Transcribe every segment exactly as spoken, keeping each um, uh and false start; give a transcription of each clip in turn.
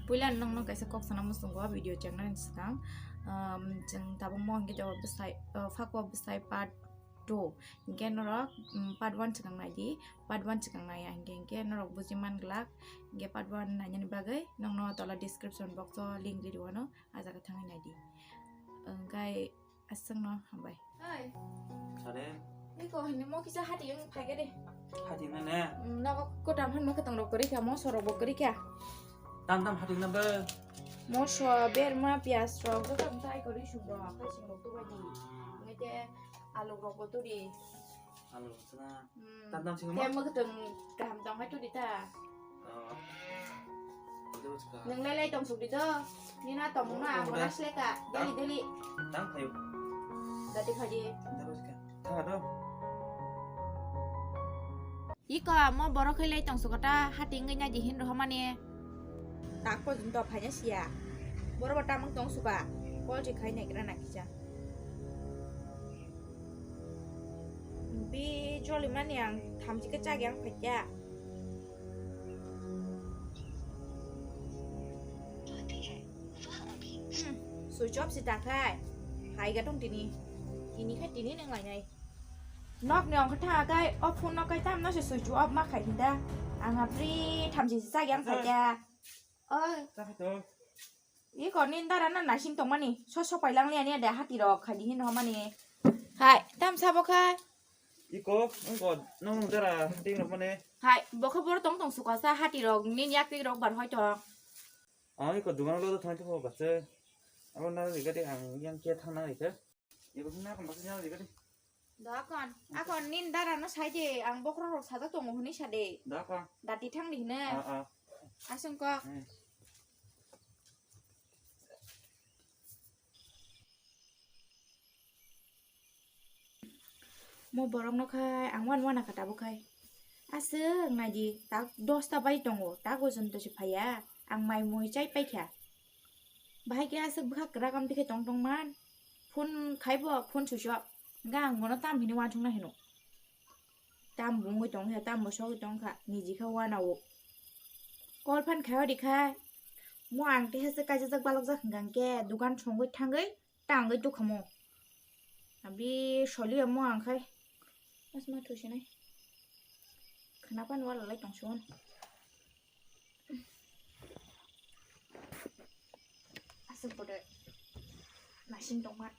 Puila nokno kaisa kok sana muchungo video channel ni swkang. Um, chwng tabukmo hwnkhe jabo bwsai, uh, Fakwa bwsai part two. Hwnkhe norok, um, part one swkang naidi, part one swkang naiya hwnkhe, hwnkhe norok buji man glak. Hwnkhe part one nainani bagwi nokno tola description box o link riri wano, a jaga thangwi naidi. Hwnkhe aswkno hambai. Oi. Sare. Iko hini mo kisa hati yung phai gade. Hati na ne? Mm, nogo kotam han mo ketong rok kori kya, mo sorok bo kori kya. Tam tam hati na be. Mo so ber ma pias rok joto tai kori sum rok, kai sum rok tu badi. Ngete alu rok bo tu di. Alu rok tu na. Hmm. Tam tam sing ma. Te mo ketong kaham tong hai tu di ta. Oh. Nwng lai lai tong suk di do. Nina tong na, oh, mo na sleka. Deli, deli. Tang phayo. Dati phaji. Tang phayo ka. Tang do. Iko mo borok hai lai tong suk ta, hati wngwi nai di hin rohomani. Tak pojong to phaina siya. Borok bo tamang tong suka. Call ji khai nai gra na kisa. Bi joli mani ang thamchi ke chagi ang phaikya. Hmm, switch off si takhai. Hai ga tong tini. Tini khe tini nang lai nai. Nok ni ongkha tha kai o phone no kai tam no se switch off ma khai hinda. Ang apri thamchi si chagi ang phaikya. Oi. Iko nin dara na nasing tongmani, so so pailang liya niya de hati rok khai di hin romani. Hai, tam sabo kha. Iko, iko, nung nung dara hati romani. Hai, bokha bor tong tong sukasa hati rok, nin yak tik rok bar hoi tong. Ah, iko dugan lo thang ko base. Abo na riga de ang yang kia thang na iko. Iko na ko base yang riga de. Da kon, akon nin dara no sai de, ang bokhorok rok sajak tongo hwnwi sa de. Da kon. Dati thang di hwnwi. Ah, ah. Aswng kok. Hmm. Mo borok no khai, ang wan wana kha tabuk khai. Aswk nai di, tak dosta bai tongo, tak o jon to se phaiya, ang mai mui chai pai kha. Bahai khe aswk bwkha kwrak am twi khe tong tong man. Phone khai bo, phone switch off. Hwnkhe ang bono tam hini uansukna hino. Tam bo wngwi tong kha, tam bo sogwi tong kha, niji khe uanao. Call phan khai ori khai. Mo ang teha se kaijajak balokjak hwnkha hwnkhe, dukan songwi thangwi, tangwi tukhamo. Abi soliya mo ang khai. Asma thusinai. Khna pan wala lai tong suan. Aswk bwdwi nasing tongma.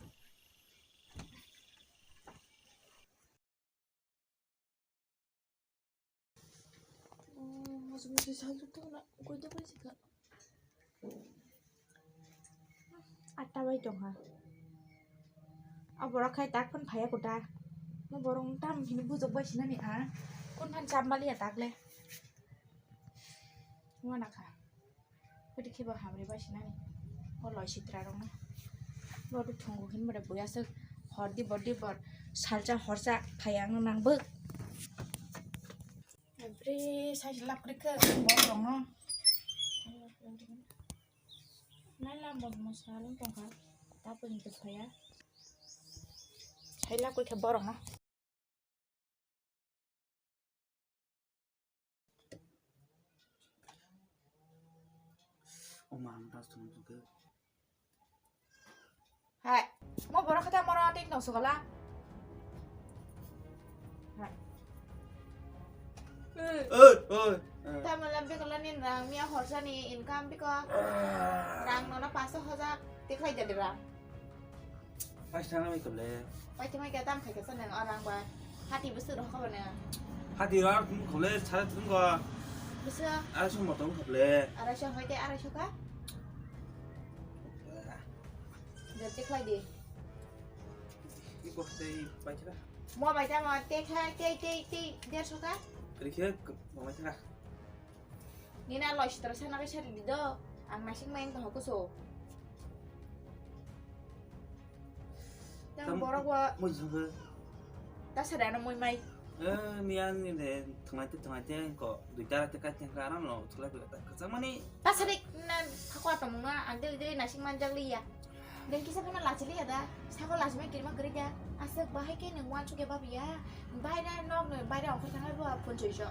Oh, masuk masuk satu tu nak kau tu pun sih kak. Atta bai tong ha. A borok khai tak phun phaiya kuda. Mo borok tam hini bujok bai sinani a. Kun phan chap mali ya tak le. Mo na kha. Kodi khe bo hamri bai sinani. O loi sitra rok no. Bo thungo hin bade buya se hor di bor di bor. Salsa horsa phaiya ang nang bwk. Bre, sai lap kri khe, bor rong no. Nai lam bor mo salung tong kha, ta pun tu phaya. Sai lap kri khe bor rong no. O ma, ang tas tum tu khe. Hai, mo borok khe tamo oro tik tong sukala. Hai. Oi, oi. Tamo lam bikala ni rang miya horsa ni income biko. Rang nono paso hojak tikhlai jali rang. Paisa na mai kable. Paisa mai kata am khai kasa nang orang ba. Hati bwswk rw kha bana? Hati rw kha le sara thum kha. Bwswk? Araiso motom kha le. Araiso hoi te araiso kha? Jati khlai di. Iko tei pai kha. Mo bai ta mo te kha te te te derso kha? Kri khe mo bai kha. Nina loi sitra sana bai sari di do. Ang nasing mai ang to hoko so. Tam borok wa. Mui sangkhe. Ta sada no mui mai. Eh, miyan ni de thangate thangate ko duita rate ka thangka aram lo thulai pila ta kachang mani. Ta sada na phakwa tong na ang deli deli nasing manjak liya. Den kisa phana lachi liya da. Sako lachi mai kirma kiri da. Aswk bahai ke nang wan chuke babiya. Baira nok no baira ongkhor thangai bo phone choi so.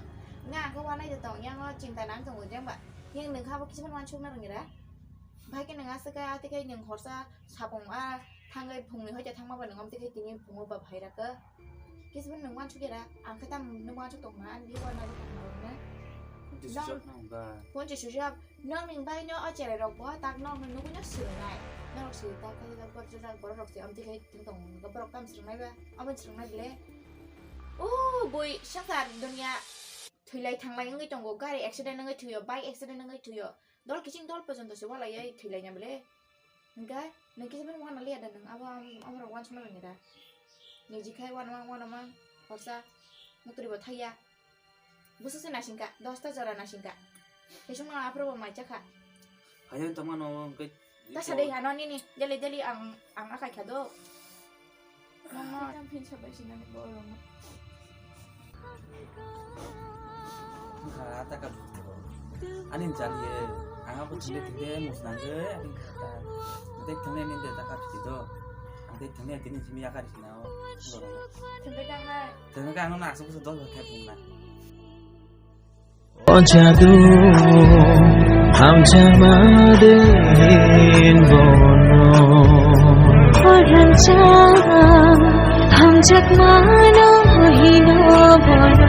Nga ang khe wanai de tong, yang o chinta nang tongo jeng ba. Yang nung kha bo kisa wansuk na rwngya da. Bahai khe nung aswk khe, atwi khe nung horsa sapung a thangwi phungni hoi khe thangma ba nung amtwi khe tini phungo ba bhai rakhe. Kisa nung wansuk ya da, ang khe tam nung wansuk tong na, ani bihi wanai de tong na rwngya. Phone se switch off na hwnba. Phone se switch off. Nokni bagwino o cherai rok bo tak nokno nugwino swrwngnai. Norok se tak khe borok jora borok rok se amtwi khai tong tongo. Borok tamo swrwngnai ba? Abo swrwngnai bwle. O bui swngchar dunia thwilai thanglai wngwi tongo. Gari accident wngwi thwio, bike accident wngwi thwio. Dol kiching dol pojonto se walaiwi thwilaina bwle. Hwnkhe nwng kisa phano wana liya da nwng abo am-, amorok wansukna rwngya da. Niji khai wanamang wanamang horsa mukri bo thaiya. Busu se nasingka, dosta jora nasingka. Kesung no aphuru bo mai chakha. Hayo tongma no hwnkhe. Ta sadai hano nini, daily daily ang, ang akai kha do. Mama. Tam phin sabai sinani borok no. Wngkha taka bwtwi. Ani jani ye, ang abo thwngde thwngde musnangwi, ani kha ta. Tei thwngnai ni de taka bwtwi do. Ang tei thwngnai tini simi yakar sinao. Thwngwi tangnai. Thwngwi ka ano na asuk asuk dol khai phungna. O jadu, hamjakma de hin bono. O hamjak, hamjakma no hino bono.